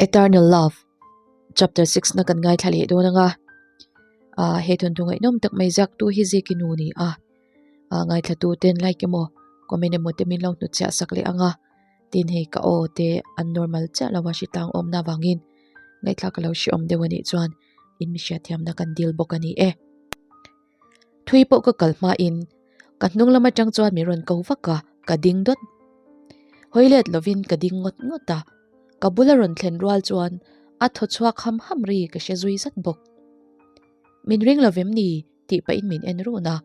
Eternal Love Chapter 6 na kan ngaithla leh dawn anga ah he thawnthu ngaihnawm tak mai ziak tu hi Ziki nu ni a ah ngaithla tu ten like emaw comment emaw te min lo hnutchhiah sak leh anga tin hei ka aw te an normal chiah lo a hritlang awmna avangin ngaihthlak a lo hrehawm deuh anih chuan in mi hriatthiamna kan dil bawk a ni e. Thui pawh ka kal hmain ka hnung lam atang chuan min rawn ko vak a, ka ding dawt. Hawi let lovin ka ding ngawt ngawt a, ka bula rawn thlen rual chuan a thaw chhuak ham ham ri ka hre zui zat bawk. Min ring lovem ni tih pahin min en run a.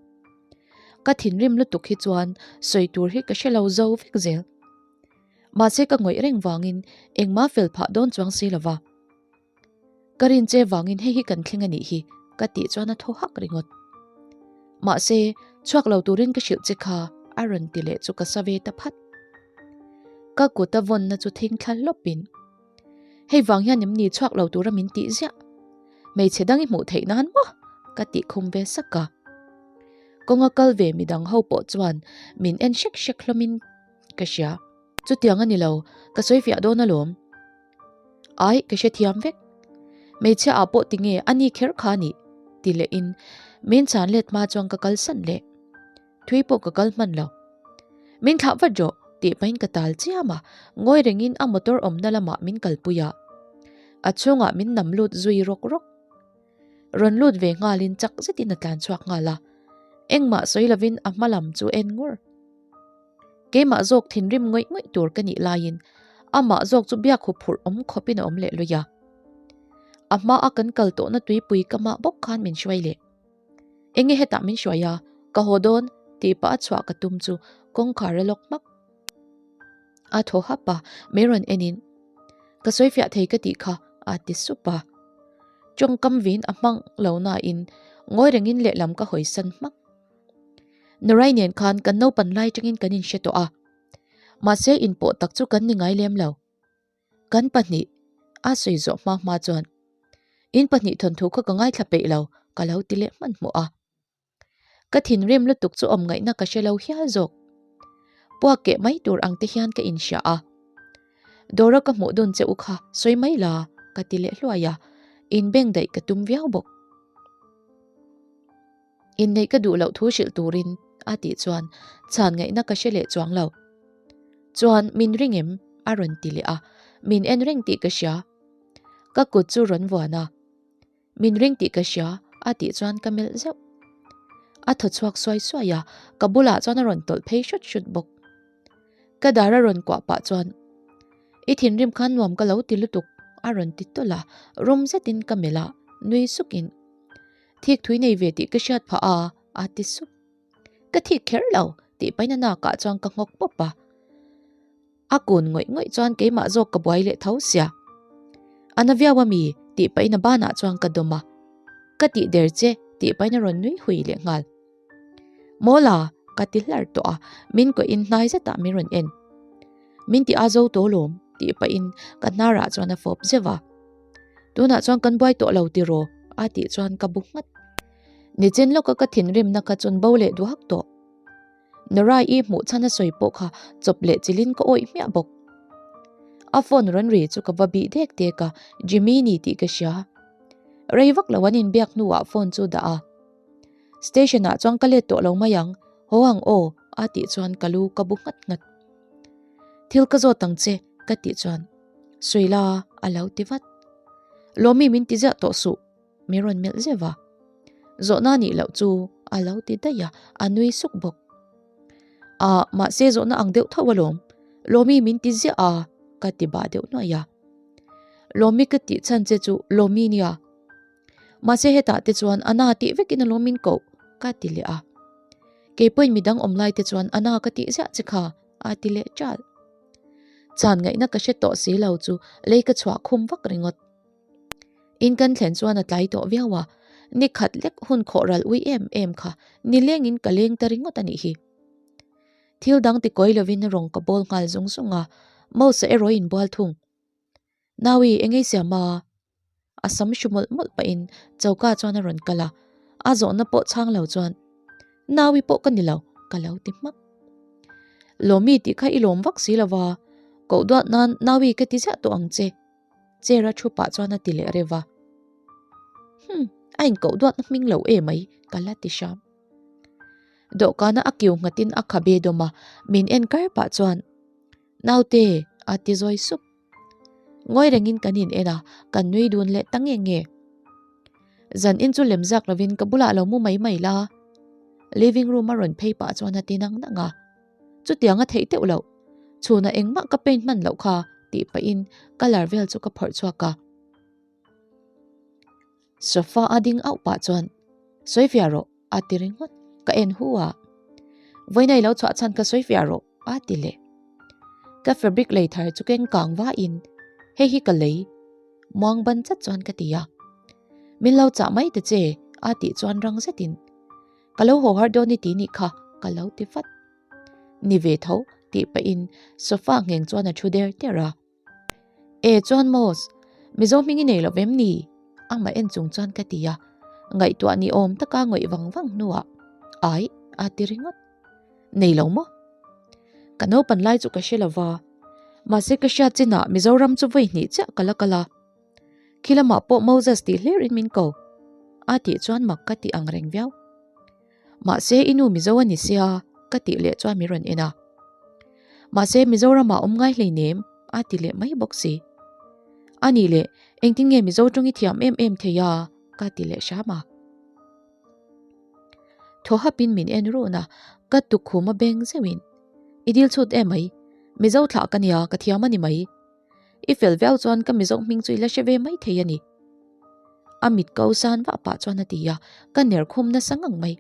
Ka thinrim lutuk hi chuan sawi tur hi ka hre lo zo vek zel. Mahse ka ngawih reng vangin engmah fel phah dawn chuang si lova. Ka rin che vangin hei hi kan thleng a nih hi, ka tih chuan a thaw hak ringawt. Mahse, chhuak lo turin ka hrilh che kha, a rawn ti leh chu ka sa ve ta phat. Ka kut a vawnna chu thing thla hlawpin, Hei vang hian em ni chhuak lo tura min tih ziah? Hmeichhe dang i hmuh theih nan maw? ka tih khum ve sak a. Kawnga kal ve midang ho pawh chuan min en hrek hrek hlawmin ka hria. Chutiang a ni lo, ka sawi fiah dawn alawm. Ai, ka hrethiam vek. Hmeichhia ah pawh tinge a ni kher kha nih? ti leh in min chhan let hma chuan ka kalsan leh. Thui pawh ka kal hman lo. Min thlah vat rawh tih pahin ka tal chiam a, ngawi rengin a motor awmna lamah min kalpui a. A chhungah min nam lut zui rawk rawk. Rawn lut ve nghalin chak zetin a tlan chhuak nghal a. Engmah sawi lovin a hma lam chu en ngur. Keimah zawk thinrim ngawih ngawih tur ka nih laiin amah zawk chu biak huphurh awm khawpin a awm leh lui a. A hmaa kan kal tawhna tuipui ka mah bawk khan min hruai leh. Enge hetah min hruai a, ka haw dawn tih pah a chhuah ka tum chu kawngkhar a lawk hmak. A thaw hap a, min rawn enin ka sawi fiah thei ka tih kha a ti sup a. Tawngkam vin a hmang lo nain ngawi rengin lehlam ka hawisan hmak. Nurai nen khan kan naupan lai tangin kan inhre tawh a, mahse inpawh tak chu kan ni ngai lem lo. Kan pahnih a sawi zawh hma hma chuan in pahnih thawnthu kha ka ngaithla peih lo ka lo ti leh hmanhmawh a. Ka thinrim lutuk chu awm ngaihna ka hre lo hial zawk. Puak keh mai tur ang te hian ka inhria a. Dawra ka hmuh dun che u kha sawi mai la ka ti leh hluai a, inbeng daih ka tum viau bawk. Inneih ka duh loh thu hrilh turin a tih chuan chhan ngaihna ka hre leh chuang lo. Chuan min ring em? a rawn ti leh a, min en reng tih ka hria. Ka kut chu rawn vuan a, Min ring tih ka hria a tih chuan ka melh zeuh. A thaw chhuak suai suai a, ka bulah chuan a rawn tawlh phei hrut hrut bawk. Ka dar a rawn kuah pah chuan I thinrim khan nuam ka lo ti lutuk a rawn ti tawlh a, rum zetin ka melh a, nui sukin Thik thui nei ve tih ka hriat phah a, a ti sup. Ka thik kher lo tih paina nakah chuan ka nghawk pawp a. A kun ngawih ngawih chuan keimah zawk ka buai leh tho sia. A na viau ami tih pahin a banah chuan ka dawm a. Ka tih der che tih pahin a rawn nui hui leh nghal. Mawla ka ti hlar tawh a, min kawhin hnai zetah min rawn en. Min ti a zo tawh lawm tih pahin ka hnarah chuan a fawp zeuh a. Tunah chuan kan buai tawh lo tiraw a tih chuan ka bu nghat. Nichin lawka ka thinrimna kha chun bo leh duhak tawh. Nora-i hmuh chhan a sawi pawh kha chawp leh chilhin ka awih hmiah bawk. A phone rawn ri chu ka va bih dek dek a, Jimmy ni tih ka hria. Rei vak lo an inbiak hnuah phone chu dah a. Station ah chuan ka let tawh lo mai ang, haw ang aw a tih chuan ka lu ka bu nghat nghat. Thil ka zawt ang che ka tih chuan Suila a lo ti vat. Lawmi min ti ziah tawh suh. Min rawn melh zeuh a, zawhna nih loh chu a lo ti daih a, a nui suk bawk. Ah, mahse zawhna ang deuh tho alawm, Lawmi min ti ziah a, ka ti bah deuh nuaih a. Lawmi ka tih chhan che chu Lawmi nia. Mahse hetah te chuan a na tih vekin alawm min koh, ka ti leh a. Keipawhin midang awm lai te chuan a na ka tih ziah che kha, a ti leh ṭal. Chhan ngaihna ka hre tawh si lo chu lei ka chhuah khum vak ringawt. In kan thlen chuan a tlai tawh viau a, ni khat lek hun khawh ral ui em em kha ni lengin ka leng ta ringawt a nih hi. Thil dang ti kawi lovin rawng ka bawl nghal zung zung a, Mouse-a erawh in bual thung. Naui, engei siam a? A sam hru mawlh mawlh pahin choka chuan a rawn kal a, a zawhna pawh chhang lo chuan Naui pawh ka ni lo, ka lo ti hmak. Lawmi tih kha i lawm vak si lova, koh duat nan Naui ka ti ziah tawh ang che. Chair a thu pah chuan a ti leh reuh va. Hum, a inkoh duatna hming lo e mai, ka la ti hram. Dawhkana a kiu nghatin a khabe dawm a, min en kar pah chuan, Naute, a ti zawi sup. Ngawi rengin kan in en a, kan nui dun leh ta nge nge. Zan in chu lem zak lovin ka bulah lo mu mai mai la. Living room a rawn phei pah chuan a ti nang nang a. Chutiang a theih teuh loh. Chhunah engmah ka paint hman loh kha tih pahin colour vel chu ka phawrh chhuak a. Sofa a ding auh pah chuan sawi fiah rawh a ti ringawt ka en hu a. Vawiin a i lo chhuah chhan kha sawi fiah rawh a ti leh. Ka fabric lei thar chu keng kang vain hei hi ka lei muang ban chat chuan ka ti a. Min lo chah mai ta che a tih chuan rang zetin Ka lo haw har dawn i ti nih kha ka lo ti vat. Ni ve tho tih pahin sofa ngheng chuan a thu der der a. E chuan Mos, Mizo hming i nei lo vem ni? Amah en chung chuan ka ti a, ngaihtuah ni awm taka ngawih vang vang hnuah Ai a ti ringawt. Nei lo maw? Ka naupan lai chu ka hre lo va, mahse ka hriat chinah Mizoram chu vawi hnih chiah ka la kal a. Khi lamah pawh Moses tih hlir in min ko. A tih chuan mak ka ti ang reng viau. Mahse i nu Mizo a ni sia ka tih leh chuan min rawn en a. Mahse Mizoramah awm ngai hleinem a ti leh mai bawk si. A nih leh engtin nge Mizo tawng i thiam em em thei a ka ti leh hram a. Thaw hapin min en run a, ka tukkhum a beng zeuhin i dil chhut em mai, Mizo thlah ka nia ka thiam a ni mai. I fel viau chuan ka Mizo hming chu i la hre ve mai thei a ni. A mit ko san vah pah chuan a ti a, ka ner khum nasa ngang mai.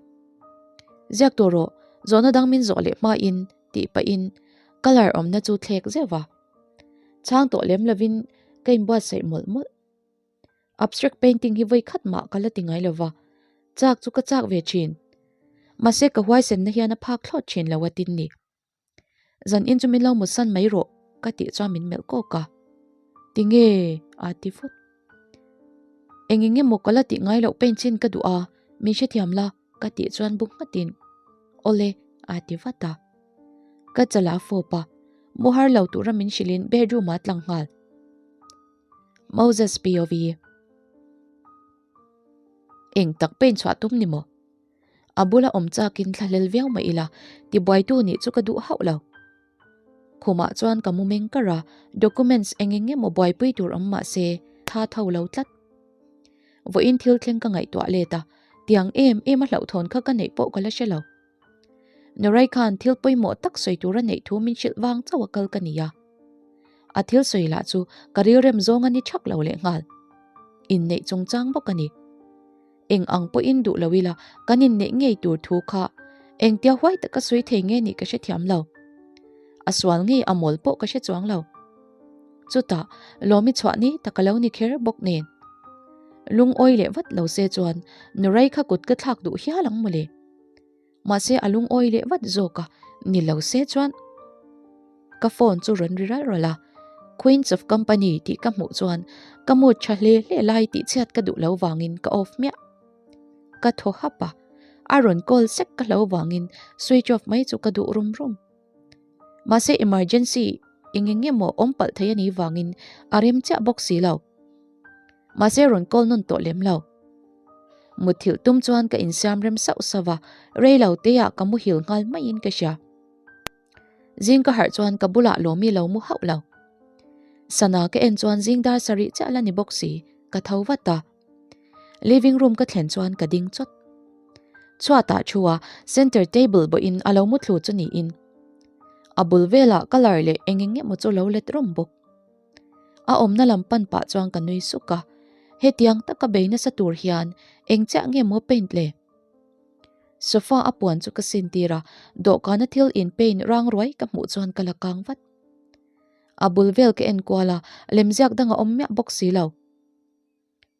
Ziak tawh rawh, zawhna dang min zawh leh hmain tih pahin colour awmna chu thlek zeuh va. Chhang tawh lem lovin ka inbuatsaih mawlh mawlh. Abstract painting hi vawi khat mah ka la ti ngai lova, chak chu ka chak ve thin. Mahse ka huaisenna hian a phak thlawt thin lo a tin ni. Zan in chu min lo mutsan mai rawh ka tih chuan min melh kawk a. Tinge a ti vut. Eng eng emaw ka la tih ngai loh paint chin ka duh a, min hrethiam la ka tih chuan bu nghatin awle a ti vat a. Ka chala fawp a, mu har lo tura min hrilhin bedroom ah tlang nghal. Moses POV. Eng tak paint chhuah tum ni maw? A bula awm chakin thlahlel viau mah ila, tibuaitu nih chu ka duh hauh lo. Khumah chuan ka mu meng kar a, documents eng eng emaw buaipui tur awm mah se, tha tho lo tlat. Vawiin thil thleng ka ngaihtuah let a, tiang em em a hlauhthawn kha ka neih pawh ka la hre lo. Nurai khan thil pawimawh tak sawi tur a neih thu min hrilh vang chauh a kal ka ni a. A thil sawi lah chu ka rilrem zawng a ni thak lo lehnghal. Inneih chungchang bawk a ni. Eng ang pawhin duh lo ila kan inneih ngei tur thu kha engtia huai taka sawi thei nge nih ka hrethiam lo. A sual ngei a mawl pawh ka hre chuang lo. Chutah Lawmi chhuah ni tak a lo ni kher bawk nen. Lungawi leh vat lo se chuan Nurai kha kut ka thlak duh hial ang mawle. Mahse a lungawi leh vat zawk a, ni lo se chuan ka phone chu rawn ri ral ral a, Queens of Company tih ka hmuh chuan ka mood tha hle hle lai tih chhiat ka duh lo vangin ka off hmiah. Ka thaw hap a, a rawn call sek ka hlo vangin switch off mai chu ka duh rum rum. Mahse emergency eng eng emaw awm palh thei a nih vangin a rem chiah bawk si lo. Mahse rawn call nawn tawh lem lo. Mutthilh tum chuan ka insiam rem sauh sauh a, rei lo te ah ka muhil nghal maiin ka hria. Zing ka harh chuan ka bulah Lawmi lo mu hauh lo. Sana ka en chuan zing dar sarih chiah la ni bawk si, ka tho vat a. Living room ka thlen chuan ka ding chawt. Chhuatah thu a, center table bawhin a lo muthlu chu niin. A bul velah colour leh eng eng emaw chu lo let rawm bawk. A awmna lam pan pah chuan ka nui suk a, hetiang taka bei nasa tur hian eng chiah nge maw paint le? Sofa a puan chu ka sin tir a, dawhkana thil in paint rang ruai ka hmuh chuan ka la kang vat. A bul vel ka en kual a, lemziak dang a awm miah bawk si lo.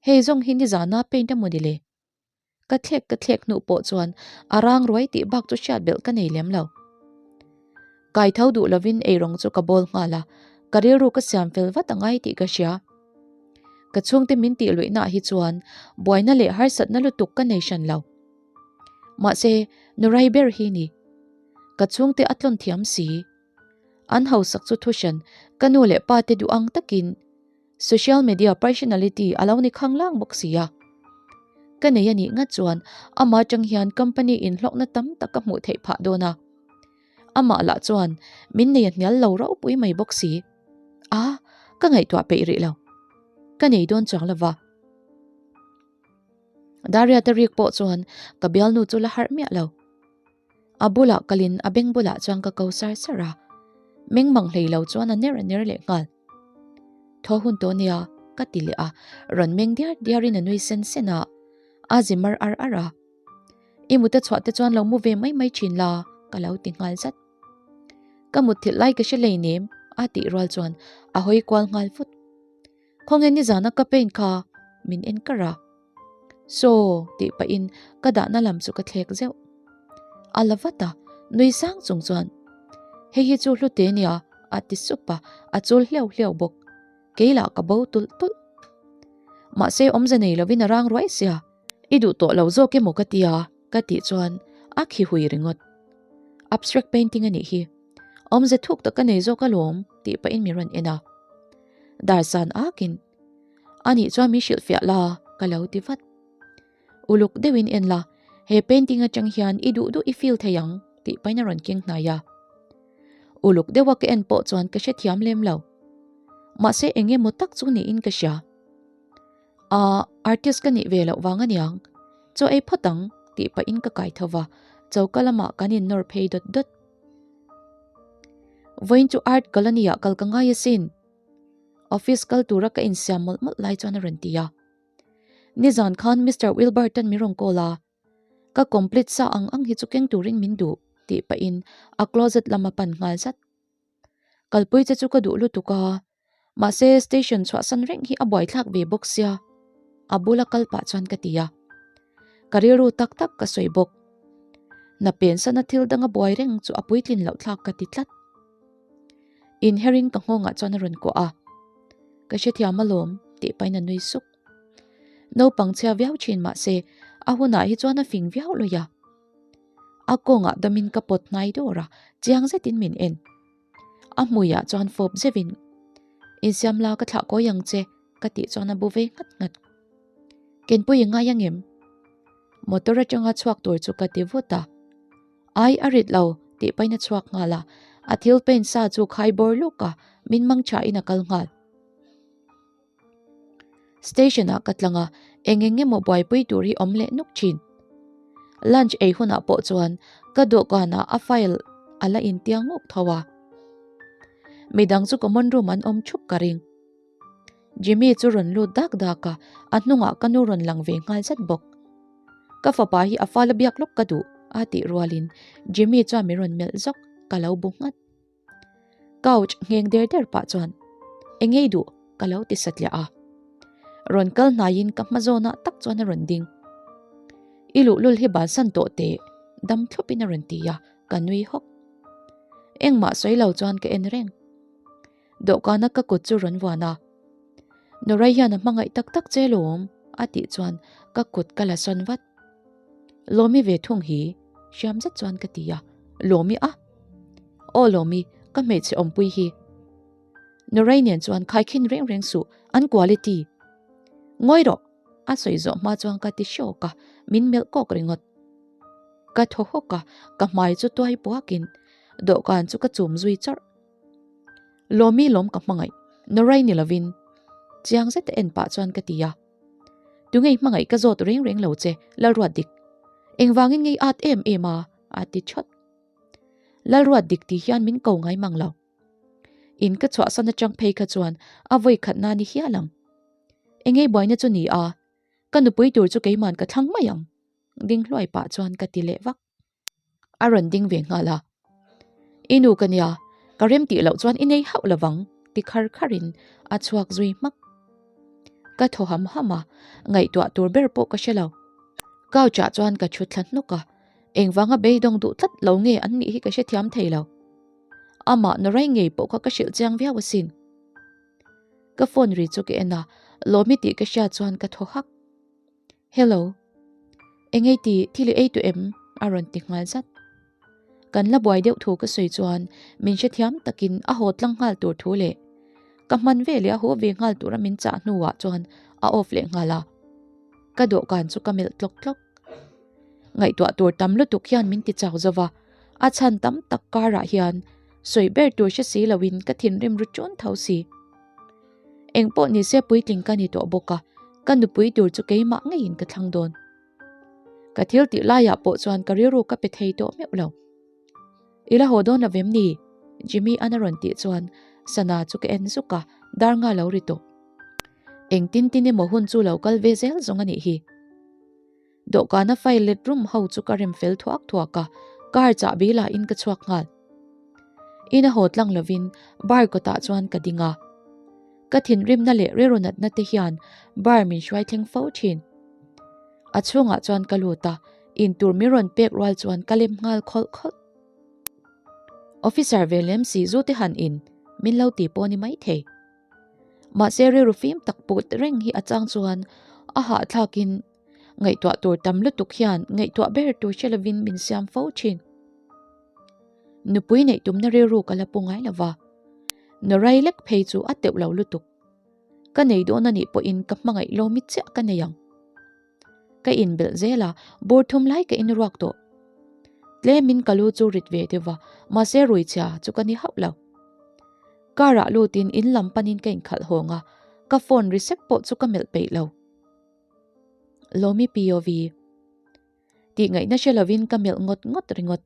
Hei zawng hi nizana paint emaw ni le? Ka thlek ka thlek hnu pawh chuan a rang ruai tih bak chu hriat belh ka nei lem lo. Kai tho duh lovin eirawng chu ka bawl nghal a, ka rilru ka siam fel vat angai tih ka hria. Ka chhungte min tih luihnaah hi chuan buaina leh harsatna lutuk ka nei hran lo. Mahse, Nurai ber hi ni. Ka chhungte a tlawn thiam si. An hausak chu thuhran ka nu leh pa te duh ang takin. Social media personality a lo ni khanglang bawk si a. Ka nei a nih ngat chuan amah atang hian company in hlawkna tam tak ka hmuh theih phah dawn a. Amah lah chuan min nei a hnial lo ropui mai bawk si. A, ka ngaihtuah peih rih lo. Ka nei dawn chuang lova. Daria te rik pawh chuan ka bialnu chu la harh miah lo. A bulah kalin a beng bulah chuan ka ko sar sar a, meng mang hlei lo chuan a ner a ner leh nghal. Thaw hun tawh nia ka ti leh a, rawn meng diar diarin a nui sen sen a, a zi mar ar ar a. I mut a chhuah te chuan lo mu ve mai mai thin la ka lo ti nghal zat. Ka mut thilh lai ka hre lei nem a tih rual chuan a hawi kual nghal vut. Khawnge nizana ka paint kha min en kar a. Saw tih pahin ka dahna lam chu ka thlek zeuh. A la vat a, nui sang chung chuan hei hi chu hlute nia a ti sup a, a chul hleuh hleuh bawk. Kei lah ka bo tulh tulh. Mahse awmze nei lovin a rang ruai sia, i duh tawh lo zawk emaw ka tia ka tih chuan a khi hui ringawt. Abstract painting a nih hi. Awmze thuk tak ka nei zawk alawm tih pahin min rawn en a. Dar san akin Anih chuan min hrilhfiah la ka lo ti vat. Uluk deuhin en la, he painting atang hian i duh duh i feel thei ang tih pahin a rawn keng hnai a. Uluk deuha ka en pawh chuan ka hrethiam lem lo. Mahse eng emaw tak chu niin ka hria. Ahh artist ka nih ve loh vang aniang, chaw ei phawt ang tih pahin ka kai tho va, choka lamah kan innawr phei dawt dawt. Vawiin chu art colony ah kal ka ngai asin. Office kal tura ka insiam mawlh mawlh lai chuan a rawn ti a. Nizan khan Mister Wilbert-a'n min rawn call a, ka complete sa ang ang hi chu keng turin min duh tih pahin a closet lam a pan nghal zat. Kalpui che chu ka duh lutuk a, mahse station chhuahsan reng hi a buaithlak ve bawk sia a bula kal pah chuan ka ti a. Ka rilru tak tak ka sawi bawk. Na pensana thil danga buai reng chu a puitlin loh thlak ka ti tlat. Inherin ka nghawngah chuan a rawn kuah a, Ka hrethiam alawm tih pahin a nui suk. Naupang chhia viau thin mah se a hunah hi chuan a fing viau lawih a. A kawngah damin ka pawt hnai dawr a, chiang zetin min en. A hmuiah chuan fawp zeuhin, Insiam la ka thlah kawi ang che ka tih chuan a bu ve nghat nghat. Kenpui i ngai angem? Motor atanga chhuak tur chu ka ti vut a. Ai a rit lo tih pahin a chhuak nghal a, a thil paint sa chu khai bawr luk a, min mang thain a kal nghal. Station ah ka tlang a, eng eng emaw buaipui tur hi awm leh nuk thin. Lunch ei hunah pawh chuan ka dawhkanah a file a la intiang ngawk tho a. Midang chu common room an awm thup ka ring. Jimmy chu rawn lut dak dak a, a hnungah ka nu rawn lang ve nghal zat bawk. Ka fapa hi a fala biak lawk ka duh a tih rualin Jimmy chuan min rawn melh zawk, ka lo bu nghat. Couch ngheng der der pah chuan Eng ei duh ka lo ti satliah a. Rawn kal hnaiin ka hma zawnah tak chuan a rawn ding. I luhlul hi bansan tawh teh dam thlupin a rawn ti a, ka nui hawk. Engmah sawi lo chuan ka en reng. Dawhkana ka kut chu rawn vuan a, Norai hian a hmangaih tak tak che lawm a tih chuan ka kut ka la sawn vat. Lawmi ve thung hi hriam zet chuan ka ti a, Lawmi a? Aw Lawmi, ka hmeichhe awmpui hi. Norai nen chuan khaikhin reng reng suh, an quality. Ngawi rawh! A sawi zawh hma chuan ka ti hrawk a, min melh kawk ringawt. Ka thaw hawk a, ka hmai chu tuai puakin dawhkan chu ka chum zui chawrh. Lawmi lawm ka hmangaih, Norai ni lovin. Chiang zeta en pah chuan ka ti a. Tungei hmangaih ka zawt reng reng lo che, Lalruat dik. Engvangin ngei at em em a, a ti thawt. Lalruat dik tih hian min ko ngai mang lo. In ka chhuahsan atang phei kha chuan a vawi khat na ni hial ang. Engei buaina chu ni a, ka nupui tur chu keiman ka thlang mai ang, ding hluai pah chuan ka ti leh vak. A rawn ding ve nghal a. I nu ka nia, ka rem tih loh chuan i nei hauh lovang ti khar kharin a chhuak zui hmak. Ka thaw ham ham a, ngaihtuah tur ber pawh ka hre lo. Couch ah chuan ka thu thla hnawk a, engvanga beidawng duh tlat lo nge an nih hi ka hrethiam thei lo. Amah Norai ngei pawh kha ka hrilh chiang viau asin. Ka phone ri chu ka en a, Lawmi tih ka hriat chuan ka thaw hak. Hello. Engei ti thil i ei tu em? A rawn ti nghal zat. Kan la buai deuh thu ka sawi chuan min hrethiam takin a haw tlang nghal tur thu leh. Ka hman veleh a haw ve nghal tura min chah hnuah chuan a off leh nghal a. Ka dawhkan chu ka melh tlawk tlawk. Ngaihtuah tur tam lutuk hian min ti chau zo va, a chhan tam tak karah hian sawi ber tur hre si loin ka thinrim ru ṭun tho si. Eng pawh ni se puitling ka ni tawh bawk a, ka nupui tur chu keimah ngeiin ka thlang dawn. Ka thil tih laiah pawh chuan ka rilru ka pe thei tawh meuh lo. I la haw dawn lo vem ni? Jimmy an a rawn tih chuan sana chu ka en zuk a, dar nga lo ri tawh. Engtin tin emaw hun chu lo kal ve zel zawng a nih hi. Dawhkana file let rum ho chu ka rem fel thuak thuak a, car chahbi la in ka chhuak nghal. Ina haw tlang lovin bar kawtah chuan ka ding a. Ka thinrimna leh rilru natna te hian bar min hruai thleng fo thin. A chhungah chuan ka lut a, intur min rawn pek rual chuan ka lem nghal khawlh khawlh. Officer ve lem si zu te han in min lo ti pawh ni mai thei. Mahse rilru fim tak put reng hi a chang chuan a hahthlakin ngaihtuah tur tam lutuk hian ngaihtuah ber tur hre lovin min siam fo thin. Nupui neih tumna rilru ka la pu ngai lova, Nawrai lek phei chu a teuh lo lutuk. Ka nei dawn a nih pawhin ka hmangaih lawmi chiah ka nei ang. Ka inbelh zel a, bur thum lai ka inruak tawh. Tlemin ka lu chu rit ve deuh a, mahse ruichhia chu ka ni hauh lo. Car ah lutin in lam panin ka inkhalh hawng a, ka phone ri sek pawh chu ka melh peih lo. Lawmi POV. Tih ngaihna hre lovin ka melh ngawt ngawt ringawt.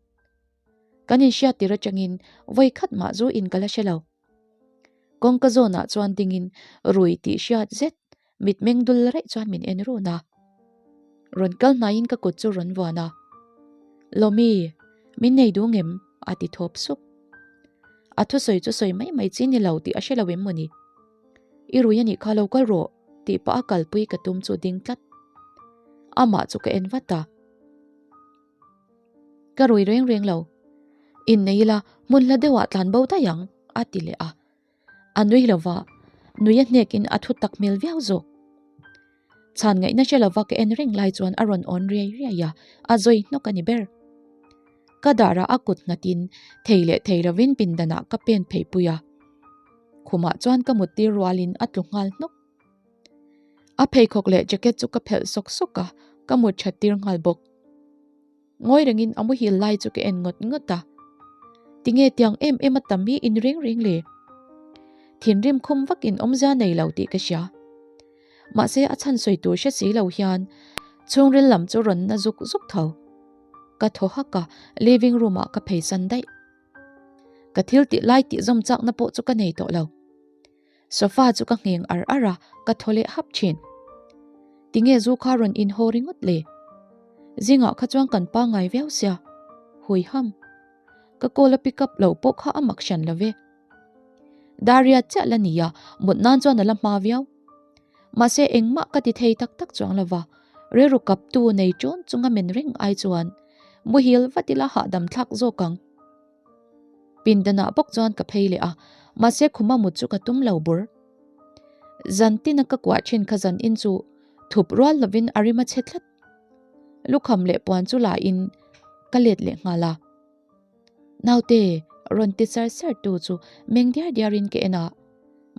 Kan inhriat tir atangin vawi khat mah zu in ka la hre lo. Kawngka zawnah chuan dingin rui tih hriat zet mitmeng dul raih chuan min en run a. Rawn kal hnaiin ka kut chu rawn vuan a. Lawmi, min nei duh ngem? a ti thawp sup. A thusawi chu sawi mai mai chi ni lo tih a hre lo em mawni? I rui a nih kha lo kal rawh tih pah a kalpui ka tum chu ding tlat. Amah chu ka en vat a. Ka rui reng reng lo. Innei ila hmun hla deuhah tlan bo daih ang, a ti leh a. A nui lo va, nui a hnekin a thu tak hmel viau zawk. Chhan ngaihna hre lova ka en reng lai chuan a rawn awn riai riai a, a zawi hnawk a ni ber. Ka darah a kut nghatin thei leh thei lovin pindanah ka pen phei pui a. Khumah chuan ka muttir rualin a tlu nghal hnawk. A pheikhawk leh jacket chu ka phelh sawk sawk a, ka mut that tir nghal bawk. Ngawi rengin a muhil lai chu ka en ngawt ngawt a. Tinge tiang em em a tam hi in reng reng le? Thinrim khum vakin awmzia nei lo tih ka hria. Mahse a chhan sawi tur hre si lo hian chhungril lam chu rawn na zuk zuk tho. Ka thaw hak a, living room ah ka phei san daih. Ka thil tih lai tih zawm chakna pawh chu ka nei tawh lo. Sofa chu ka ngheng ar ar a, ka thaw leh hap thin. Tinge zu kha rawn inhaw ringawt le? Zingah kha chuan kan pangngai viau sia. Hui ham. Ka call a pick up lo pawh kha a mak hran lo ve. Daria chiah la nia, mut nan chuan a la hma viau. Mahse engmah ka ti thei tak tak chuang lo va, rilru kaptu nei ṭun chunga men reng ai chuan muhil vat ila hahdam thlak zawk ang. Pindanah bawk chuan ka phei leh a, mahse khuma mut chu ka tum lo bur. Zan tina ka kuah thin kha zan in chu thup rual lovin a rim a chhe tlat. Lukham leh puan chu la in ka let leh nghal a. Naute rawn ti sar sar tu chu meng diar diar in ka en a,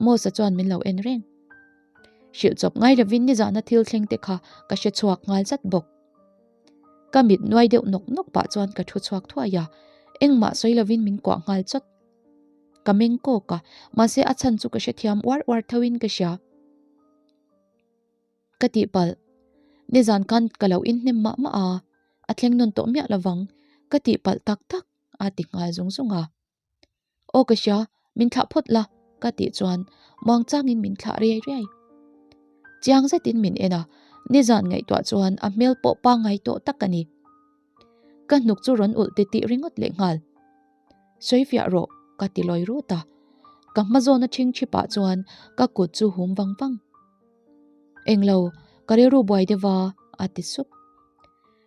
Mosa chuan min lo en reng. Hrilh chawp ngai lovin nizahna thil thleng te kha ka hre chhuak nghal zat bawk. Ka mit nuai deuh nawk nawk pah chuan ka thu chhuak thuai a, engmah sawi lovin min kuah nghal chawt. Ka meng kawk a, mahse a chhan chu ka hrethiam uar uar tho in ka hria. Ka tihpalh, nizan khan ka lo inhnem mah mah a, a thleng nawn tawh miah lovang, ka tihpalh tak tak a ti nghal zung zung a. Aw ka hria, min thlah phawt la ka tih chuan muang changin min thlah riai riai. Chiang zetin min en a, nizan ngaihtuah chuan a hmel pawh pangngai tawh tak a ni. Ka hnuk chu rawn ulh titih ringawt leh nghal. Sawi fiah rawh ka ti lawi rut a, ka hma zawna ṭhingṭhip ah chuan ka kut chu hum vang vang. Englo, ka rilru buai deuh va a ti sup.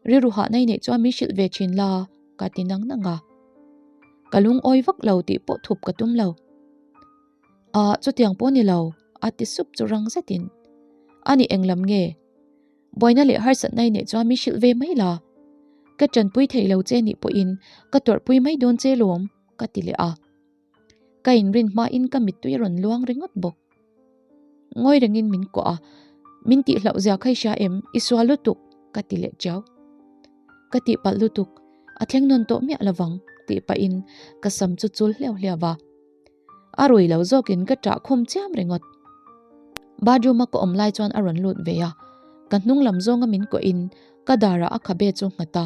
Rilru hahna i neih chuan min hrilh ve thin la ka ti nang nang a. Ka lungawi vak lo tih pawh thup ka tum lo. Ah, chutiang pawh ni lo, a ti sup chu rang zetin. A ni englam nge? Buaina leh harsatna i neih chuan min hrilh ve mai la. Ka tanpui thei lo che nih pawhin ka tawrhpui mai dawn che lawm, ka ti leh a. Ka inrin hmain ka mittui a rawn luang ringawt bawk. Ngawi rengin min kuah a, Min tihhlauh zia kha i hria em? I sual lutuk! ka ti leh chiau. Ka tihpalh lutuk, a thleng nawn tawh miah lovang tih pahin ka sam chu chul hliau hliau va. A rui lo zawkin ka ṭah khum chiam ringawt. Bathroom a ka awm lai chuan a rawn lut ve a, ka hnung lam zawnga min kuahin ka darah a khabe chu nghat a.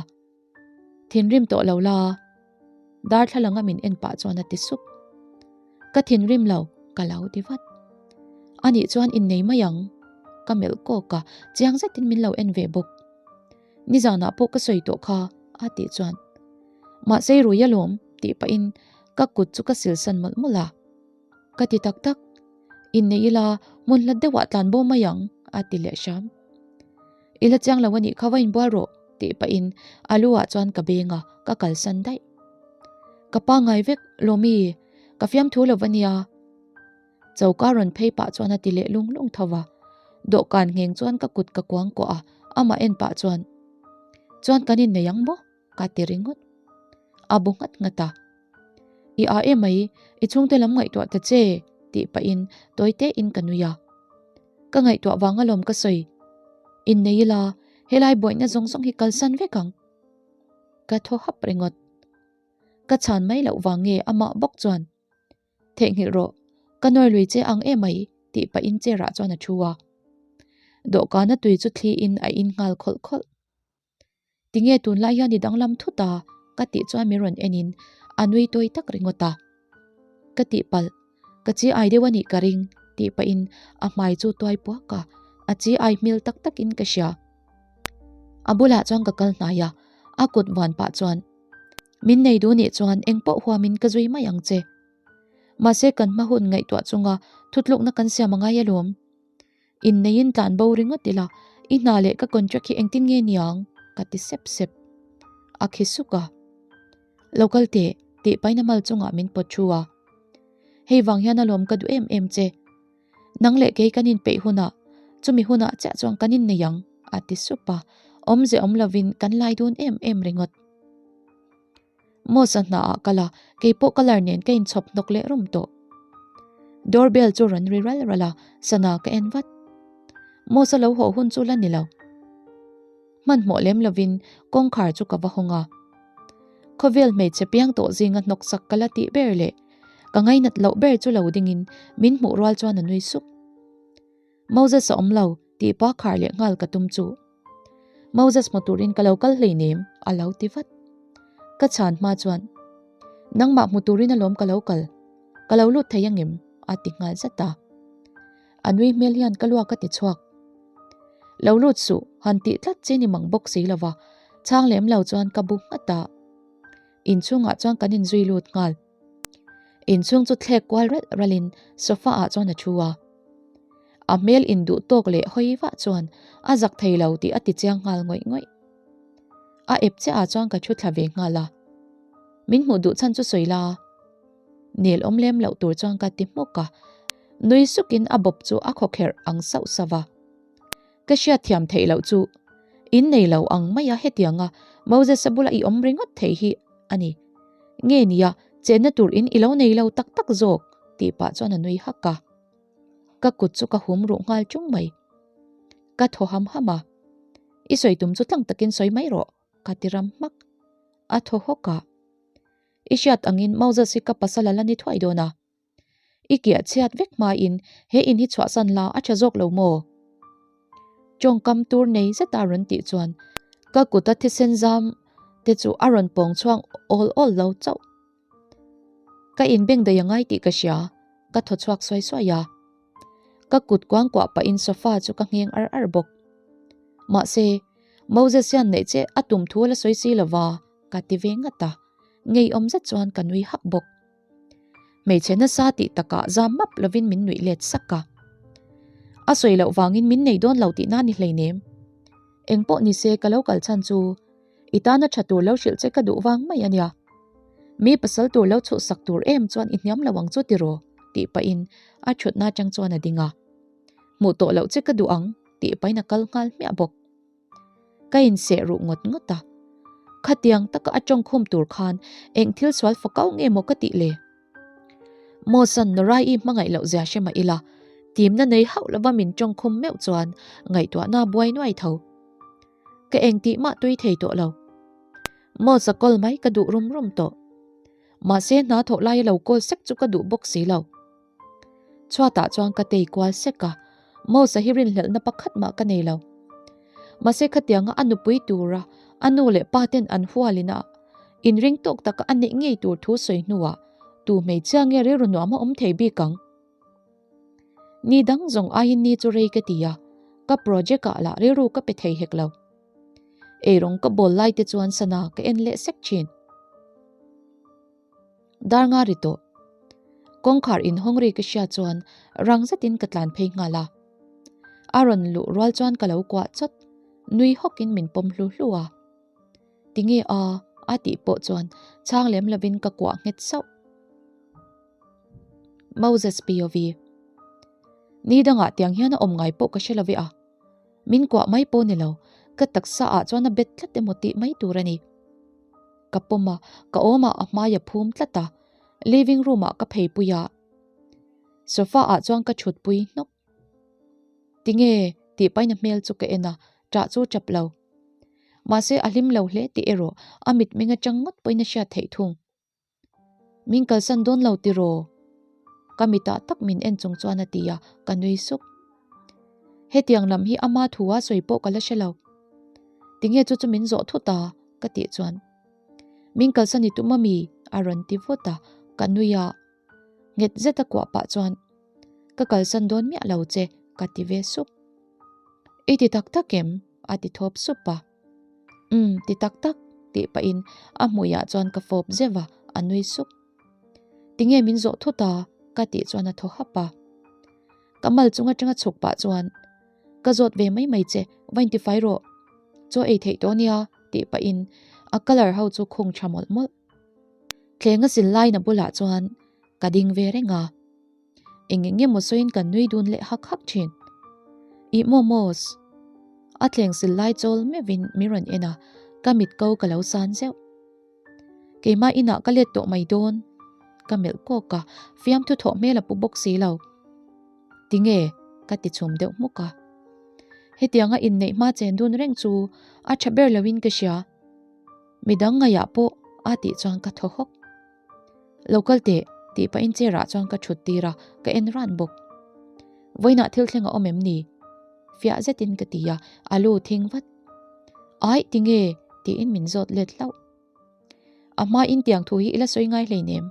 Thinrim tawh lo la, darthlalanga min en pah chuan a ti sup. Ka thinrim lo, ka lo ti vat. Anih chuan innei mai ang, ka melh kawk a, chiang zetin min lo en ve bawk. Nizanah pawh ka sawi tawh kha, a tih chuan. Mahse i rui alawm, tih pahin ka kut chu ka silsan mawlh mawlh a. Ka ti tak tak, innei ila hmun hlat deuhah tlan bo mai ang, a ti leh hram. I la chiang lo a nih kha va inbual rawh, tih pahin a lu ah chuan ka beng a, ka kalsan daih. Ka pangngai vek, Lawmi, ka fiamthu lo va nia. Choka rawn phei pah chuan a ti leh lung lung tho va. Dawhkan ngheng chuan ka kut ka kuang kuah a, amah en pah chuan, Chuan kan innei ang maw? ka ti ringawt. A bu nghat nghat a. I a em mai, i chhungte lam ngaihtuah ta che, tih pahin tawi tein ka nui a. Ka ngaihtuah vang alawm ka sawi. Innei ila, helai buaihna zawng zawng hi kalsan vek ang. Ka thaw hap ringawt. Ka chhan mai loh vang nge amah bawk chuan, Theihnghilh rawh, ka nawi lui che ang emai, tih pahin chair ah chuan a thu a. Dawhkana tui chu thliin a in nghal khawlh khawlh. Tinge tunlai hian i danglam thut a? ka tih chuan min rawn enin a nui tawi tak ringawt a. Ka tihpalh, ka chi ai deuh a nih ka ring tih pahin a hmai chu tuai puak a, a chi ai hmel tak takin ka hria. A bulah chuan ka kal hnai a, a kut vuan pah chuan, Min nei duh nih chuan eng pawh huamin ka zui mai ang che. Mahse kan hma hun ngaihtuah chunga thutlukna kan siam a ngai alawm. Inneiin tlan bo ringawt ila, i hna leh ka contract hi engtin nge niang? ka ti sep sep. A khi suk a. Lo kal teh, tih paina mal chungah min pawt thu a. Hei vang hian alawm ka duh em em che. Nang leh kei kan inpeih hunah, chumi hunah chiah chuan kan innei ang, a ti sup a. Awmze awm lovin kan lai dun em em ringawt. Mosa hnaah kal a, keipawh colour nen ka inchhawp hnawk leh rum tawh. Door bell chu rawn ri ral ral a, sana ka en vat. Mosa lo haw hun chu la ni lo. Hmanhmawh lem lovin kawngkhar chu ka va hawng a. Khawvel hmeichhe piang tawh zinga hnawksak ka la tih ber leh ka ngainat loh ber chu lo dingin min hmuh rual chuan a nui suk. Moses a awm lo tih pa khar leh nghal ka tum chu. Moses hmu turin ka lo kal hleinem a lo ti vat. Ka chhan hma chuan, Nangmah hmu turin alawm ka lo kal, ka lo lut thei angem? a ti nghal zat a. A nui hmel hian ka luak a ti chhuak. Lo lut suh, han tih tlat che ni mang bawk si lova, chhang lem lo chuan ka bu nghat a. Inchhungah chuan kan inzui lut nghal. Inchhung chu thlek kual ralh ralhin sofa ah chuan a thu a. A hmel induh tawk leh hawi vah chuan a zak thei lo tih a ti chiang nghal ngawih ngawih. A ep chiah ah chuan ka thu thla ve nghal a. Min hmuh duh chhan chu sawi la. Nel awm lem loh tur chuan ka ti hmawk a. Nui sukin a bawp chu a khawkherh ang sauh sauh a. Ka hriatthiam theih loh chu in nei lo ang mai a hetianga Moses-a bula i awm ringawt thei hi a ni. Nge nia chenna tur in i lo nei lo tak tak zawk tih pah chuan a nui hak a. Ka kut chu ka hum ruh nghal chung mai. Ka thaw ham ham a. I sawi tum chu tlang takin sawi mai rawh ka ti ram hmak. A thaw hawk a. I hriat angin Moses hi ka pasal a la ni thuai dawn a. I kiah chhiat vek hmain he in hi chhuahsan la a tha zawk lo maw? Tawngkam tur nei zeta rawn tih chuan ka kuta thisen zam te chu a rawn pawng chhuak awl awl lo chauh. Ka inbeng daih a ngai tih ka hria, ka thaw chhuak suai suai a. Ka kut kuangkuah pahin sofa chu ka ngheng ar ar bawk. Mahse, Moses hian neih che a tum thu a la sawi si lova, ka ti ve ngat a, ngeiawm zet chuan ka nui hak bawk. Hmeichhe nasa tih takah zam map lovin min nuih let sak a. A sawi loh vangin min nei dawn lo tihna ni hleinem. Engpawh ni se ka lo kal chhan chu i tana tha tur lo hrilh che ka duh vang mai a nia. Mi pasal tur lo chhuhsak tur em chuan i hniam lo ang chu tiraw tih pahin a thutna atang chuan a ding a. Hmuh tawh loh che ka duh ang tih pahin a kal nghal hmiah bawk. Ka inseh ruh ngawt ngawt a. Khatiang taka a tawngkhum tur khan eng thil sual fakau nge maw ka tih le? Mosa'n Nora-i hmangaih loh zia hre mah ila, timna nei hauh lova min tawngkhum meuh chuan ngaihtuahna a buai nuai tho. Ka engtih mah tui thei tawh lo. Mosa kawl mai ka duh rum rum tawh. Mahse hna thawh laia lo kawl sek chu ka duh bawk si lo. Chhuatah chuan ka tei kual sek a, Mosa hi rinhlelhna pakhat mah ka nei lo. Mahse khatianga a nupui tura a nu leh pa ten an hualin a inring tawk taka a neih ngei tur thu sawi hnuah tu hmeichhia nge rilru nuam a awm thei bik ang? Ni dang zawng aiin ni chu rei ka ti a, ka project ah lah rilru ka pe thei hek lo. Eirawng ka bawl lai te chuan sana ka en leh sek thin. Dar nga ri tawh. Kawngkhar inhawng ri ka hria chuan rang zetin ka tlan phei nghal a. A rawn luh rual chuan ka lo kuah chawt, nui hawkin min pawm hlu hlu a. Tinge a? a tih pawh chuan chhang lem lovin ka kuah nghet sauh. Moses POV. Ni dangah tiang hian a awm ngai pawh ka hre lo ve a. Min kuah mai pawh ni lo, ka taksa ah chuan a bet tlat emaw tih mai tur a ni. Ka pawm a, ka awmah a hmai a phum tlat a, living room ah ka phei pui a, sofa ah chuan ka thut pui hnawk. Tinge? tih paina hmel chu ka en a, ṭah chu ṭap lo. Mahse a hlim lo hle tih erawh a mitmeng atang ngawt pawhin a hriat theih thung. Min kalsan dawn lo tiraw? Ka mitah tak min en chung chuan a ti a, ka nui suk. Hetiang lam hi ama thu a sawi pawh ka la hre lo. Tinge chu chu min zawh thut a? ka tih chuan. Min kalsan i tum ami? a rawn ti vawt a, ka nui a. Nghet zet a kuah pah chuan, Ka kalsan dawn miah lo che, ka ti ve sup. I ti tak tak em? a ti thawp sup a. Umm, ti tak tak, tih pahin a hmuiah chuan ka fawp zeuh a, a nui sup. Tinge min zawh thut a? ka tih chuan a thaw hap a. Ka mal chung atanga chhuk pah chuan, Ka zawt ve mai mai che, va intifai rawh. Chaw ei theih tawh nia, tih pahin a colour ho chu khung tha mawlh mawlh. Thleng a sil laina bulah chuan ka ding ve reng a. Eng eng emaw sawiin kan nui dun leh hak hak thin. Ih maw Mos? A thleng sil lai chawl meuhin min rawn en a, ka mit ko ka lo san zeuh. Keimah inah ka let tawh mai dawn. Ka melh kawk a, fiamthu thawh hmel a pu bawk si lo. Tinge? Ka ti chhum deuh hmuk a. Hetianga inneih hma chen dun reng chu a tha ber loin ka hria. Midang ngaihah pawh a tih chuan ka thaw hawk. Lo kal teh, tih pahin chair ah chuan ka thut tir a, ka en ran bawk. Vawiinah thil thleng a awm em ni? Fiah zetin ka ti a, a lu thing vat. Aih, tinge? tiin min zawt let hlauh. A hmain tiang thu hi i la sawi ngai hleinem.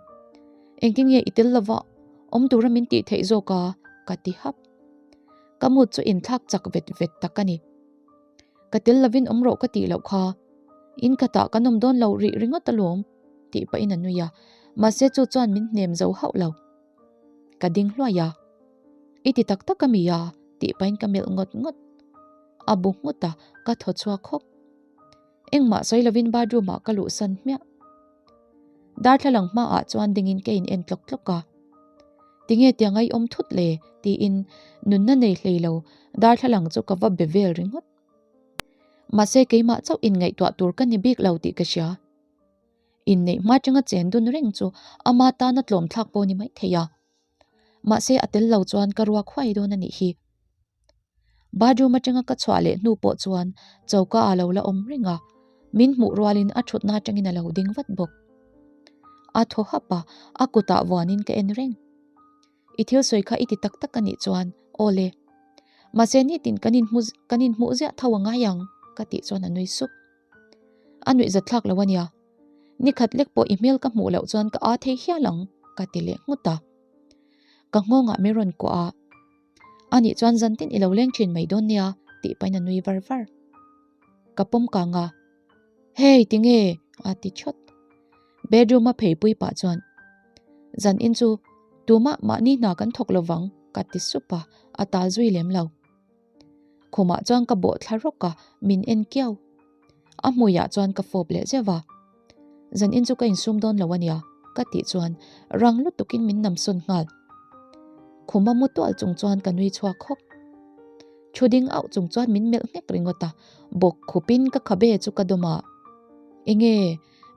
Engtin nge i tel lova awm tura min tih theih zawk a? ka ti hap. Ka mood chu inthlak chak vet vet tak a ni. Ka tel lovin awm rawh ka tih loh kha. In khatah kan awm dawn lo rih ringawt alawm, tih pahin a nui a, mahse chu chuan min hnem zo hauh lo. Ka ding hluai a, I ti tak tak a mi a? tih pahin ka melh ngawt ngawt. A bu nghut a, ka thaw chhuak hawk. Engmah sawi lovin bathroom ah ka luhsan hmiah. Darthlalang hmaah chuan dingin ka in en tlawk tlawk a. Tinge tiang a i awm thut le? tiin nunna nei hlei lo darthlalang chu ka va be vel ringawt. Mahse keimah chauh inngaihtuah tur ka ni bik lo tih ka hria. Inneih hma atanga chen dun reng chu ama tana tlawm thlak pawh ni mai thei a. Mahse a tel lo chuan ka ruak huai dawn a nih hi. Bathroom atanga ka chhuah leh hnu pawh chuan choka a lo la awm reng a, min hmuh rualin a thutna atangin a lo ding vat bawk. A thaw hap a, a kutah vuanin ka en reng. I thil sawi kha i ti tak tak a nih chuan aw le. Mahse nitin kan inhmu kan inhmuh ziah tho a ngai ang ka tih chuan a nui sup. A nuih zat thlak lo a nia. Nikhat lek pawh i hmel ka hmuh loh chuan ka aa thei hial ang ka ti leh nghut a. Ka nghawngah min rawn kuah a. A nih chuan zan tin i lo leng thin mai dawn nia tih pahin a nui var var. Ka pawm kang a, Hey tinge? a ti thawt. Bedroom a pheipui pah chuan, Zan in chu tumah mahni hna kan thawk lovang ka ti sup a, a tal zui lem lo. Khumah chuan ka bawh thla rawk a, min en kiau. A hmuiah chuan ka fawp leh zeuh a. Zan in chu ka insum dawn lo ania, ka tih chuan rang lutukin min namsawn nghal. Khuma mu tual chung chuan ka nui chhuak hawk. Thu ding auh chung chuan min melh nghek ringawt a, bawk khupin ka khabe chu ka dawm a. Enge,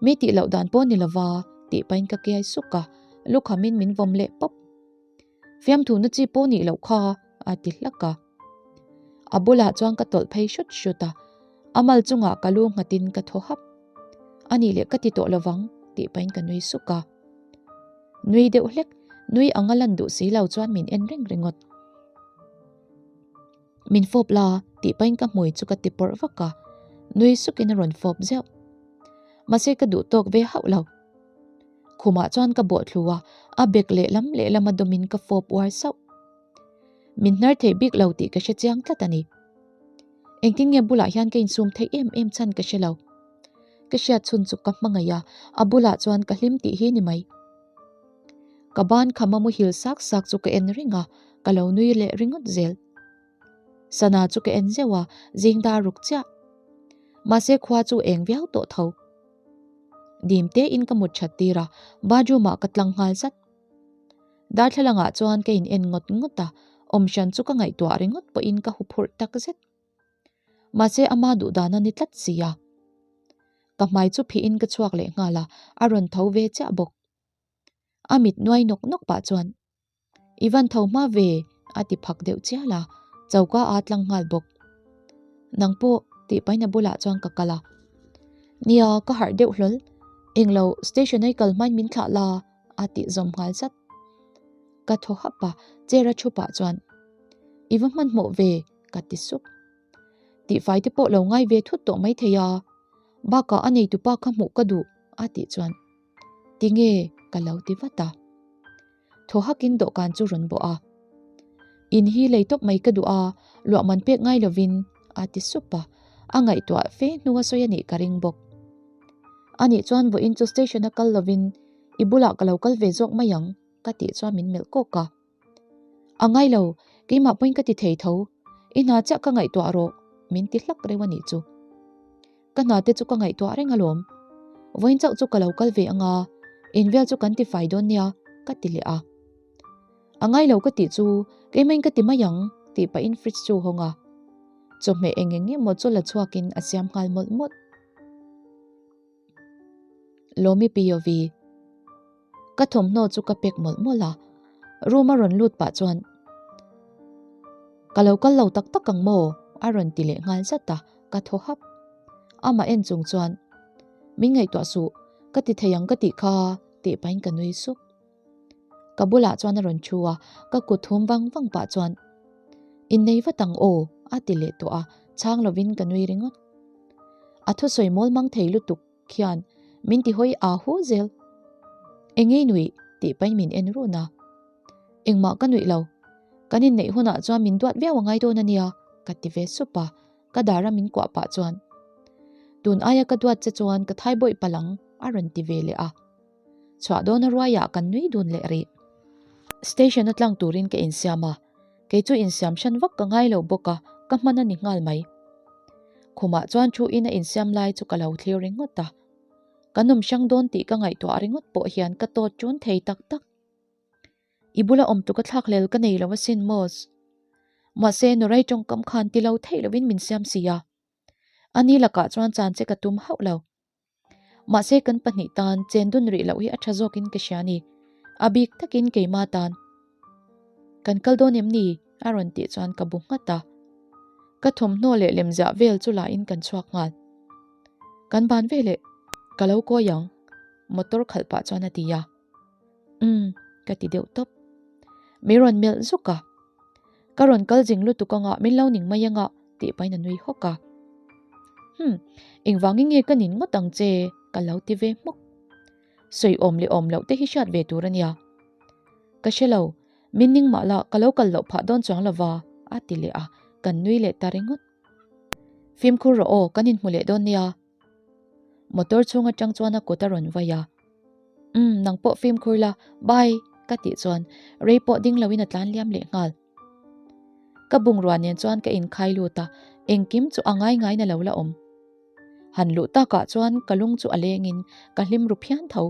mi tih loh dan pawh ni lova, tih pahin ka kiai suk a. Lukhamin min vawm leh pawp. Fiamthu na chi pawh nih loh kha a ti hlak a. A bulah chuan ka tawlh phei hrut hrut a, a mal chungah ka lu nghatin ka thaw hap. A nih leh ka ti tawh lovang tih pahin ka nui suk a. Nui deuh hlek, nui anga lan duh si lo chuan min en reng ringawt. Min fawp la tih pahin ka hmui chu ka ti pawrh vak a, nui sukin a rawn fawp zeuh. Mahse ka duh tawk ve hauh lo. Khumah chuan ka bawh thlu a, a bek lehlam lehlam a dawmin ka fawp uar sauh. Min hnar theih bik lo tih ka hre chiang tlat a ni. Engtin nge bulah hian ka insum theih em em chhan ka hre lo. Ka hriat chhun chu ka hmangaih a, a bulah chuan ka hlim tih hi ni mai. Ka ban khama muhil sak sak chu ka en reng a, ka lo nui leh ringawt zel. Sana chu ka en zeuh a, zing dar ruk chiah. Mahse khua chu eng viau tawh tho. Dim tein ka mut that tir a, bathroom ah ka tlang nghal zat. Darthlalang ah chuan ka in en ngawt ngawt a, awm hran chu ka ngaihtuah ringawt pawhin ka huphurh tak zet. Mahse ama duh dan a ni tlat si a. Ka hmai chu phihin ka chhuak leh nghal a, a rawn tho ve chiah bawk. A mit nuai nawk nawk pah chuan I van tho hma ve a ti phak deuh chial a, choka a tlang nghal bawk. Nang pawh tih paina bulah chuan ka kal a. Nia, ka harh deuh hlawl. Englo, station ai kal hmain min thlah la a tih zawm nghal zat. Ka thaw hap a, chair a thu pah chuan I va hmanhmawh ve ka ti sup. Tihfai te pawh lo ngai ve thut tawh maithei a, bakah a neitupa kha hmuh ka duh a tih chuan Tinge ka lo ti vat a. Thaw hakin dawhkan chu rawn bawh a. In hi lei tawp mai ka duh a, luah man pek ngai lovin a ti sup a, a ngaihtuah fe hnu a sawi a nih ka ring bawk. Anih chuan vawiin chu station a kal lovin i bulah ka lo kal ve zawk mai ang ka tih chuan min melh kawk a. A ngai lo, keimah pawhin ka ti thei tho. I hna chiah ka ngaihtuah rawh, min ti hlak reuh a nih chu. Ka hna te chu ka ngaihtuah reng alawm. Vawiin chauh chu ka lo kal ve anga, in vel chu kan ti fai dawn nia, ka ti leh a. A ngai lo ka tih chu keimahin ka ti mai ang, tih pahin fridge chu hawng a. Chawhmeh eng eng emaw chu la chhuakin a siam nghal mawlh mawlh. Lawmi POV. Ka thawmhnaw chu ka pek mawlh mawlh a, room a rawn lut pah chuan Ka lo kal lo tak tak ang maw? a rawn ti leh nghal zat a, ka thaw hap. Amah en chung chuan Min ngaihtuah suh, ka ti thei ang ka tih kha tih pahin ka nui sup. Ka bulah chuan a rawn thu a, ka kut thum vang vang pah chuan Innei vat ang aw a ti leh tawh a, chhang lovin ka nui ringawt. A thusawi mawl mang thei lutuk khian min ti hawi aa hu zel. Engei nuih tih pahin min en run a. Engmah ka nuih lo. Kan inneih hunah chuan min duat viau a ngai dawn a nia ka ti ve sup a, ka dara min kuah pah chuan Tun aia ka duat che chuan ka thai bawih palh ang a rawn ti ve leh a. Chhuah dawna ruaiah kan nui dun leh rih. Station a tlang turin ka insiam a, kei chu insiam hran vak ka ngai lo bawk a, ka hman a ni nghal mai. Khumah chuan thu in a insiam lai chu ka lo thlir ringawt a. Kan awm hrang dawn tih ka ngaihtuah ringawt pawh hian ka tawt ṭun thei tak tak. I bula awm tuk a thlakhlel ka nei lo asin Moz. Mahse Nurai tawngkam khan ti lo theih lovin min siam si a. Ani lakah chuan chan che ka tum hauh lo. Mahse kan pahnih tan chen dun rih loh hi a tha zawkin ka hria ni. A bik takin keima tan. Kan kal dawn em ni? A rawn tih chuan ka bu nghat a. Ka thawmhnaw leh lemziah vel chu lahin kan chhuak nghal. Kan ban veleh ka lo kawi ang, motor khalh pah chuan a ti a. Umm, ka ti deuh tawp. Mi rawn melh zuk a. Ka rawn kal zing lutuk anga min lo ning mai anga tih pahin a nui hawk a. Hmm, engvangin nge ka nin ngawt ang che ka lo ti ve hmawk. Sawi awm leh awm loh te hi hriat ve tur a nia. Ka hre lo, min ning mah la ka lo kal loh phah dawn chuang lova a ti leh a, kan nui leh ta ringawt. Fimkhur rawh aw, kan inhmu leh dawn nia. Motor chhung atang chuan a kut a rawn vai a. Umm, nang pawh fimkhur la, bye ka tih chuan rei pawh ding loin a tlan liam leh nghal. Ka bungrua nen chuan ka inkhai lut a, engkim chu a ngai ngaina lo la awm. Han luh takah chuan ka lung chu a lengin ka hlim ru phian tho.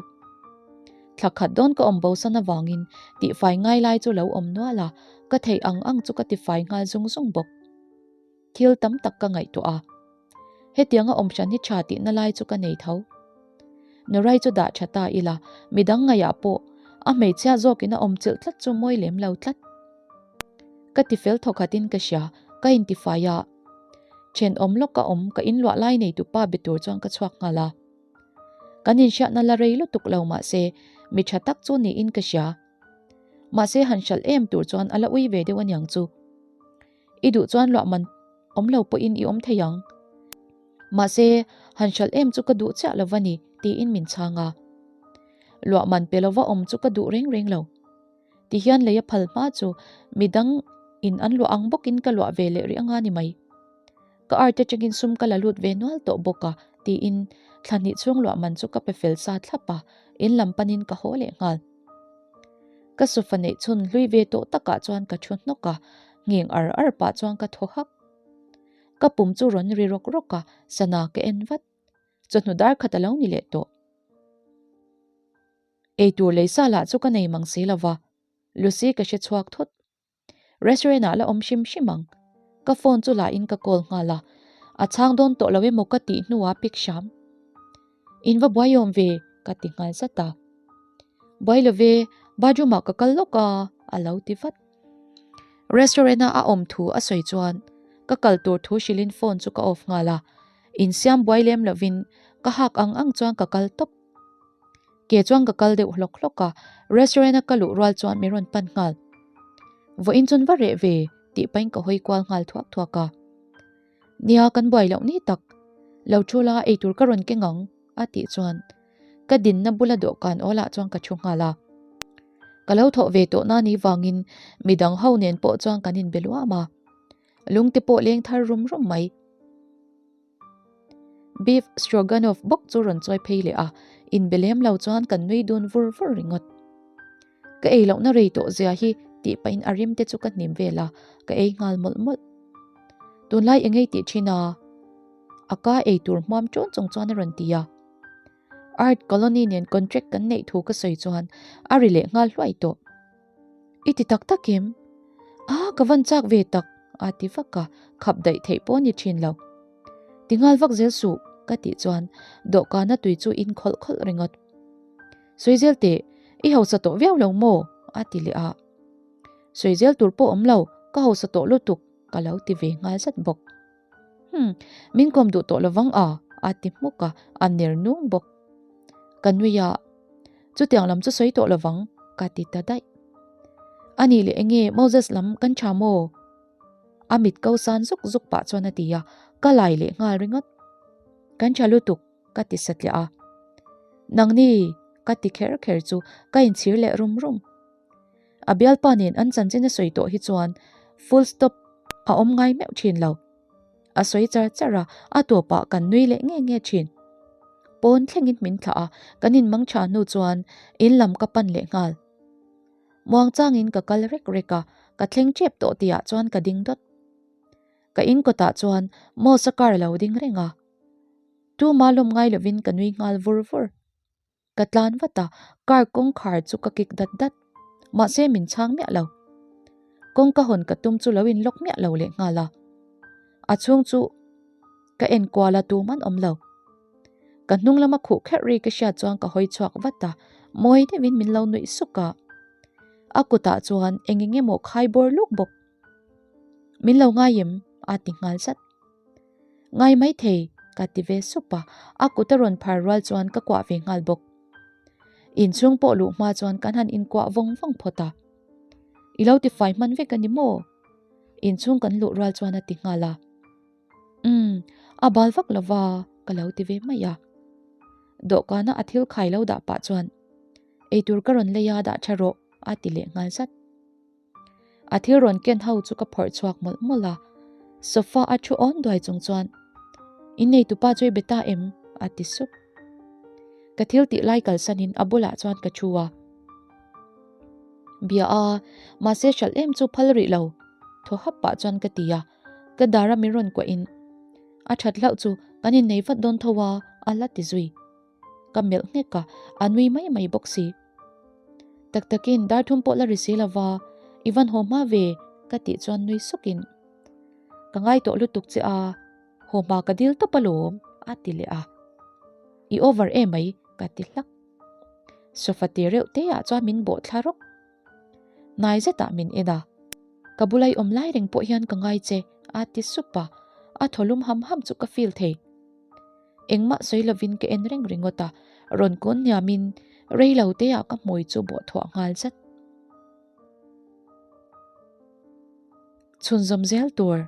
Thla khat dawn ka awm bosan avangin tihfai ngai lai chu lo awm nual a, ka theih ang ang chu ka tifai nghal zung zung bawk. Thil tam tak ka ngaihtuah a. Hetianga awm hran hi tha tihna lai chu ka nei tho. Nurai chu dah tha ta ila, midang ngaihah pawh A hmeichhia zawkin a awm chilh tlat chu mawi lem lo tlat. Ka ti fel thawkhatin ka hria, ka intifai a. Thenawm lawk ka awm, ka inluah lai neitu pa be tur chuan ka chhuak nghal a. Kan inhriatna la rei lutuk lo mahse, mi tha tak chu niin ka hria. Mahse han hralh em tur chuan a la ui ve deuh aniang chu. I duh chuan luah man awm lo pawhin i awm thei ang. Mahse, han hralh em chu ka duh chiah lo va ni, tiin min chhang a. Luah man pe lova awm chu ka duh reng reng lo. Tihian lei a phal hma chu midang in an luah ang bawkin ka luah ve leh rih anga ni mai. Ka art atangin sum ka la lut ve nual tawh bawk a, tiin thla hnih chhung luah man chu ka pe fel sa thlap a, in lam panin ka haw leh nghal. Ka sofa neih chhun hlui ve tawh takah chuan ka thu hnawk a, ngheng ar ar pah chuan ka thaw hak. Ka pum chu rawn ri rawk rawk a, sana ka en vat. Chawhnu dar khat a lo ni leh tawh. Eitur lei sa lah chu ka nei mang si lova, Lucy ka hre chhuak thut. Restaurant ah la awm hrim hrim ang. Ka phone chu la in ka call nghal a, a chhang dawn tawh lo emaw ka tih hnuah pick hram. In va buai awm ve ka ti nghal zat a. Buai lo ve, bathroom ah ka kal lawk a a lo ti vat. Restaurant a a awm thu a sawi chuan ka kal tur thu hrilhin phone chu ka off nghal a, insiam buai lem lovin ka hak ang ang chuan ka kal tawp. Ke chuan ka kal deuh hlawk hlawk a, restaurant a ka luh rual chuan min rawn pan nghal. Vawiin chuan va reh ve tih pahin ka hawi kual nghal thuak thuak a. Nia kan buai loh ni tak, lo thu la eitur ka rawn keng ang a tih chuan ka dinna bula dawhkan awlah chuan ka thu nghal a. Ka lo thawh ve tawh na ni vangin midang ho nen pawh chuan kan inbe luam a, lungte pawh leng thar rum rum mai. Beef Stroganoff bawk chu rawn chawi phei leh a, inbe lem lo chuan kan nui dun vur vur ringawt. Ka ei lohna rei tawh zia hi tih pahin a rim te chu ka hnim vel a, ka ei nghal mawlh mawlh. Tunlai engei tih thin a? A ka ei tur hmuam ṭawn chung chuan a rawn ti a. Art Colony nen contract kan neih thu ka sawi chuan a ri leh nghal hluai tawh. I ti tak tak em? A, ka van chak ve tak, a ti vak a, khap daih theih pawh a ni thin lo. Ti nghal vak zel suh, ka tih chuan dawhkana tui chu in khawlh khawlh ringawt. Sawi zel teh, i hausa tawh viau lo maw? a ti leh a. Sawi zel tur pawh awm lo, ka hausa tawh lutuk, ka lo ti ve nghal zat bawk. Umm, min kawm duh tawh lovang a, a ti hmuk a, a ner nung bawk. Ka nui a, chutiang lam chu sawi tawh lovang, ka ti ta daih. A nih leh enge Moses lam kan tha maw? A mit ko san zuk zuk pah chuan a ti a, ka lai leh nghal ringawt. Kan tha lutuk, ka ti satliah a. Nangni, ka ti kher kher chu ka inchhir leh rum rum. A bialpa nen an chanchin a sawi tawh hi chuan full stop a awm ngai meuh thin lo. A sawi char char a, a tawpah kan nui leh nge nge thin. Pawn thlengin min thlah a, kan inmang tha hnu chuan in lam ka pan leh nghal. Muangchangin ka kal rek rek a, ka thleng tep tawh tihah chuan ka ding dawt. Ka in kawtah chuan Moss-a car a lo ding reng a, tuma lawm ngai lovin ka nui nghal vur vur. Ka tlan vat a, car kawngkhar chu ka kik dat dat. Mahse min chhang miah lo. Kawngka hawn ka tum chu lo in lock miah lo leh nghal a. A chhung chu ka en kual a tum an awm lo. Ka hnung lama khuh kherh ri ka hriat chuan ka hawi chhuak vat a, mawi deuhin min lo nuih suk a. A kutah chuan eng eng emaw khai bawr luk bawk. Min lo ngai em? a ti nghal zat. Ngai mai thei, ka ti ve sup a, a kut a rawn phar rual chuan ka kuah ve nghal bawk. Inchhung pawh luh hma chuan kan han inkuah vawng vawng phawt a. I lo tifai hman vek a ni maw? Inchhung kan luh rual chuan a ti nghal a. Umm, a bal vak lo va, ka lo ti ve mai a. Dawhkana a thil khai lo dah pah chuan, Eitur ka rawn lei a, dah tha rawh, a ti leh nghal zat. A thil rawn ken ho chu ka phawrh chhuak mawlh mawlh a, sofa a thu awn duai chung chuan, In neitupa chu i be ta em? a ti sup. Ka thil tih lai kalsanin a bulah chuan ka thu a. Bia a, mahse hralh em chu phal rih lo, thaw hap pah chuan ka ti a, ka dara min rawn kuahin, A that hlauh chu kan innei vat dawn tho a, a la ti zui. Ka melh nghek a, a nui mai mai bawk si. Tak takin dar thum pawh la ri si lova, i van haw hma ve ka tih chuan nui sukin, Ka ngai tawh lutuk che a, haw hma ka dil tawp alawm a ti leh a. I over e mai ka ti hlak. Sofa te reuh te ah chuan min bawh thla rawk. Hnai zetah min en a, Ka bula i awm lai reng pawh hian ka ngai che, a ti sup a, a thaw lum ham ham chu ka feel thei. Engmah sawi lovin ka en reng ringawt a, rawn kawn hniamin rei lo te ah ka hmui chu bawh thuah nghal zat. Chhunzawm zel tur.